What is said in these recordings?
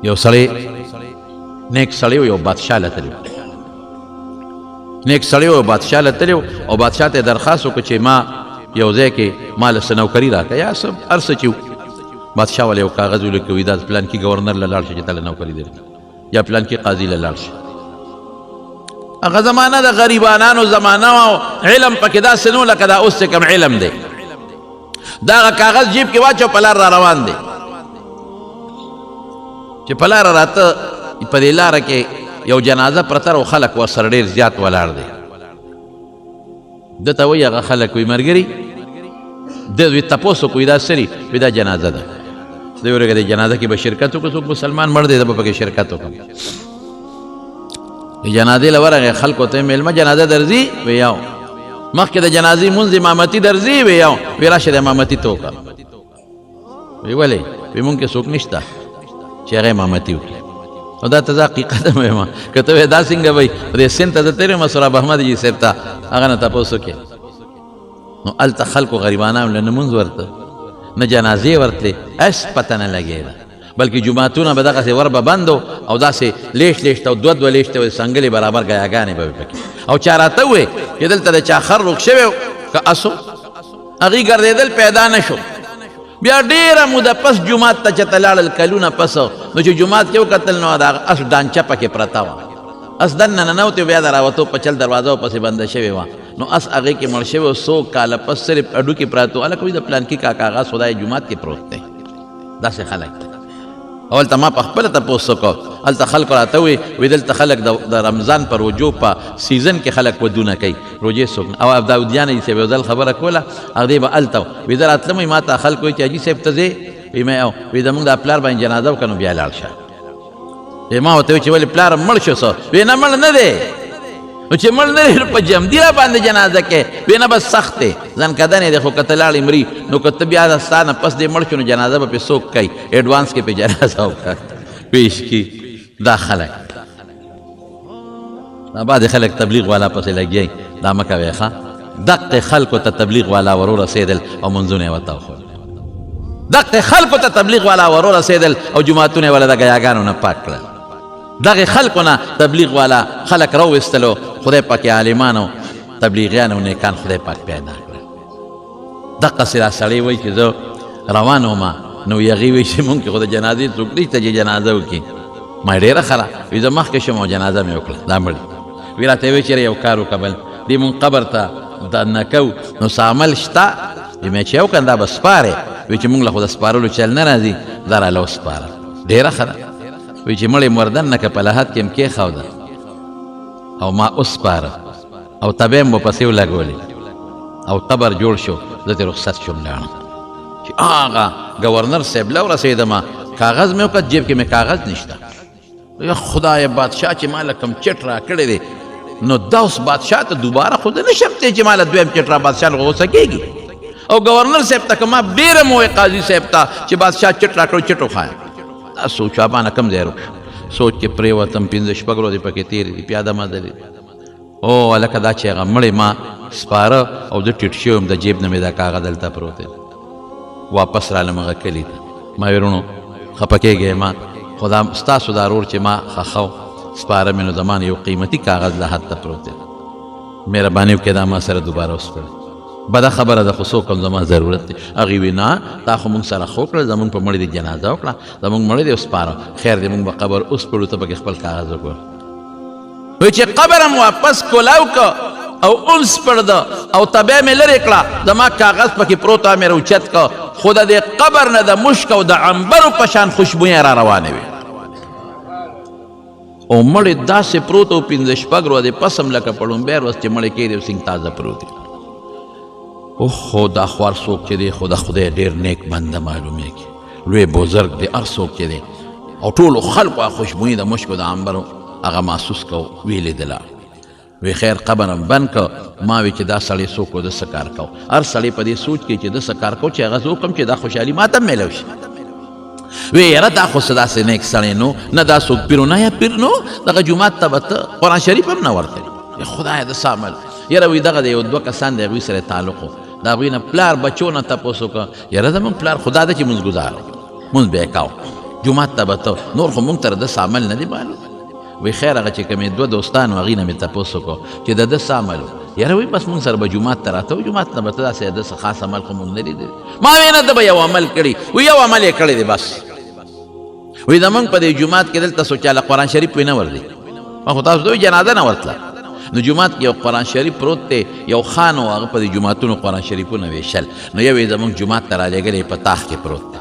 یو سړی نیک سړی یو بادشاه له تللی، نیک سړی یو بادشاه له تللی او بادشاه ته درخواست وکړ چې ما یو ځای کې ما له څه نوکري راکړه یا څه هر څه چې. بادشاه ولې یو کاغذ ولیکه، وي دا پلان کې ګورنر له لاړ شي چې ته له نوکري درکړي یا پلان کې قاضي له لاړ شي. هغه زمانه د غریبانانو زمانه وه، علم پکې داسې نه لکه دا اوس چې کوم علم دی. دا هغه کاغذ جیب کې واچو، په لار را روان دی. چې په لاره راته په دې لاره کې یو جنازه پرته او خلک ورسره ډېر زیات ولاړ دی. ده ته وایي هغه خلک، وایي ملګري ده وی تپوس وکړو دا څه دي؟ وایي دا جنازه ده. دی ورګه د جنازه کې به شرکت وکړو، څوک مسلمان مړ دی زه به پکې شرکت وکړم. د جنازې له ورغی خلکو ته مېلمه جنازه درځي؟ وی یو مخکې د جنازې مونځ امامتي درځي؟ وی یو. وی راشه د امامتي ته وکړه. وی ولې؟ وی مونږ کې څوک نشته چې هغه امامتي وکړي. او دا ته زه حقیقت هم وایم، که ته وایې دا څنګه وایي، په دې سند ته زه تېر یم سهراب احمد جي صاحب ته هغه نه تپوس وکړې. نو هلته خلکو غریبانانو له نه مونځ ورته نه جنازې ورتلې، هېڅ پته نه لګېده، بلکې جوماتونه به دغسې ور به بند او داسې لیش لیش ته او دوه دوه لیش ته څنګلې برابر ګیاګانې به وې پکې. او چا راته وویل چې دلته د چا خر ورک شوی که اسو، هغوی ګرځېدل پیدا نه شو. بیا ډېره موده پس جومات ته چې ته لاړل کلونه پس، نو چې جومات کې وکتل نو د هغه اس ډانچه پکې پرته وه. اس دننه ننوتی، بیا د راوتو په چل دروازه ورپسې بنده شوې وه. نو اس هغې کې مړ شوی و، څو کاله پس صرف هډوکي پراته وو. هلکه وایي د پلانکي کاکا هغه خدای جومات کې پروت دی. داسې خلک دي. او هلته ما په خپله تپوس وکړ، هلته خلکو راته وویل، وایي دلته خلک د رمضان په روژو په سیزن کې خلک ودونه کوي، روژې څوک نه. او داودیان یې صاحب یو ځل خبره کوله، هغه دی به هلته وایي زه راتلم، وایي ما ته خلک وایي چې حاجي صاحب ته ځې؟ وایي ما او وایي زموږ د پلار باندې جنازه وکړه نو بیا لاړ شه. وایي ما ورته وویل چې ولې پلار مړ شو څه؟ وایي نه مړ نه دی. نو چې مړ نه دی په جمدي را باندې جنازه کې؟ وایي نه بس سخت دی، ځنکدنې دی، خو که ته لاړې مري، نو که ته بیا ستا نه پس دی مړ شو نو جنازه به پې څوک کوي؟ اډوانس کې پې جنازه وکړه پیش کی. دا خلک دا بعضې خلک تبلیغ والا پسې لګیایي، دا مه کوئ ښه. دقې خلکو ته تبلیغ والا ورورسېدل او منځونه یې ورته وښودل. دقې خلکو ته تبلیغ والا ورورسېدل او جوماتونه یې وله د ګیاګانو نه پاک کړل. دغه خلکو نه تبلیغ والا خلک راوستلو، خدای پاک عالمانو تبلیغیان او نیکان خدای پاک پیدا کړل. دقسې دا سړی وایي چې زه روان وم، نو هغې وایي چې مونږ کې خو د جنازې څوک نشته چې جنازه وکړي. ما ډېره ښه ده، وایي زه مخکې شوم او جنازه مې وکړه. دا مړ وی راته وایي چې یو کار وکړه، بل دې مونږ قبر ته دننه کوو نو څه عمل شته؟ وایي مې چې وکړه دا به سپارې. وایي چې مونږ له خو د سپارلو چل نه راځي، دا راله وسپاره. ډېره ښه ده. وایي چې مړی مې وردننه که په لحد کې هم کېښوده او ما وسپاره او تبه مې ورپسې ولګولې او قبر جوړ شو، زه ترې رخصت شوم لاړم. چې هغه ګورنر صاحب له ورسېدم، کاغذ مې وکړ، جیب کې مې کاغذ نشته. یا خدای بادشاه چې ما له کوم چټ راکړی دی نو دا اوس بادشاه ته دوباره خو زه نه شم تللی چې ما له دویم چټ را، بادشاه له غوسه کېږي. او ګورنر صاحب ته که ما ډېره مو وایي قاضي صاحب ته چې بادشاه چټ راکړو، چټ وښایه. دا سوچ بانه کوم ځای ورک شو، سوچ کې پرېوتم، پنځه شپږ ورځې پکې تېرې دي، پیاده مزلې. او هلکه دا چې هغه مړی ما سپاره او زه ټیټ شوی وم، د جیب نه مې دا کاغذ دلته پروت دی. واپس رالم هغه کلي ته، ما ویل وروڼو خفه کېږئ ما، خو دا ستاسو دا ورور چې ما ښخو سپاره مې، نو زما یو قیمتي کاغذ له حد پروت دی، مهرباني وکړئ دا ما سره دوباره وسپړئ. بده خبره ده خو څوک هم زما ضرورت دی. هغې وی نه تا خو مونږ سره ښه وکړل، زمونږ په مړي دې جنازه وکړه، زمونږ مړی دې وسپاره، خیر دی مونږ به قبر وسپړو، ته پکې خپل کاغذ وګوره. وی چې قبر هم واپس کولاو که او هم سپړده او تبه مې لرې کړه، زما کاغذ پکې پروت مې راوچت که، خو د دې قبر نه د مشک او د عنبرو په شان خوشبویې را روانې وې. او مړی داسې پروت او پنځه شپږ ورځې پس هم لکه په ړومبی ورځ چې مړی کېږي او څنګه تازه پروت دی. اوه خو دا خوار څوک چې دی خو د خدای ډېر نیک بنده معلومېږي، لوی بزرګ دی هر څوک چې دی. او ټولو خلکو هغه خوشبویي د مشکو د عنبرو هغه محسوس کو، ویې لیدله. وی خیر قبر هم بند که. ما وی چې دا سړی څوک و، ده څه کار کو؟ هر سړی په دې سوچ کې چې ده څه کار کو چې هغه زه وکړم چې دا خوشحالي ما ته هم میلاو شي. وی یاره دا خو څه داسې نیک سړی نو نه دا څوک پیر نه یا پیر نو دغه جومات ته به ته قرآن شریف هم نه ورته. خدای د څه عمل یاره. وی دغه د یو دوه کسان د هغوی سره تعلق و، د هغوی نه پلار بچو نه تپوس وکړه، یاره زموږ پلار خدا ده چې مونځ ګزار مونځ به یې کاوه. جومات ته به ته، نور خو مونږ تر ده څه عمل نه دی معلوم. وی خیر، هغه چې کومې دوه دوستان وو هغې نه مې تپوس وکړو چې د ده څه عمل و؟ یاره وی بس مونږ سره به جومات ته راته، جومات نه به ته داسې د څه خاص عمل خو مونږ نه لیدلی. ما وی نه، ده به یو عمل کړی. وی یو عمل یې کړی دی بس. وی زمونږ په دې جومات کې دلته څو چاله قرآن شریف وی نه ورځي، ما خو تاسو ته جنازه نه ورتله. نو جومات کې یو قرآن شریف پروت دی، یو خان و، هغه په دې جوماتونو قرآن شریفونه ویشل. نو یو یې زمونږ جومات ته رالیږلی په تاخ کې پروت دی.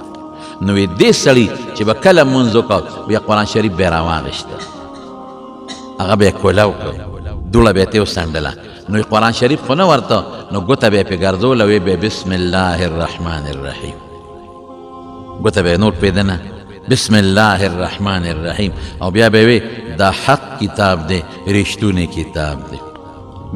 نو وی دې سړي چې به کله لمونځ وکړ، بیا قرآن شریف به یې راواغېسته، هغه به یې کولاو کړ، دوړه به یې ترې وڅنډله. نو قرآن شریف خو نه ورته، نو ګوته به یې پرې ګرځوله، وی به بسم الله الرحمن الرحیم، ګوته به یې نور پرېږده نه، بسم الله الرحمن الرحیم، او بیا به وی دا حق کتاب دی، رښتونی کتاب دی.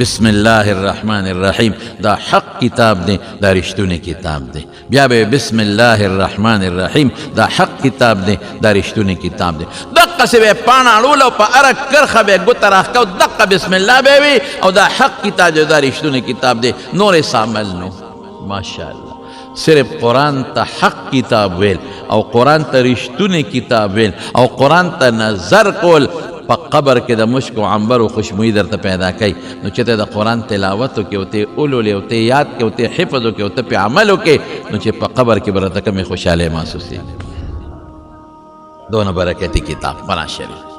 بسم الله الرحمن الرحیم، دا حق کتاب دی، دا رښتونی کتاب دی. بیا به بسم الله الرحمن الرحیم، دا حق کتاب دی، دا رښتونی کتاب دی. دقسې به یې پاڼه اړوله او په هره کرښه به یې ګوته راښکه، دقه بسم الله به وي او دا حق کتاب دی، دا رښتونی کتاب دی، نور یې څه عمل نو. ماشاءالله، صرف قرآن ته حق کتاب ویل او قرآن ته رښتونی کتاب ویل او قرآن ته نظر کول په قبر کې د مشک او عنبر او خوشبویي درته پیدا کوي. نو چې ته د قرآن تلاوت وکړې او ته یې ولولې او ته یې یاد کړې او ته یې حفظ وکړې او ته پرې عمل وکړې، نو چې په قبر کې به درته کومې خوشحالۍ محسوسېږي. دونه برکتي کتاب قرآن شریف.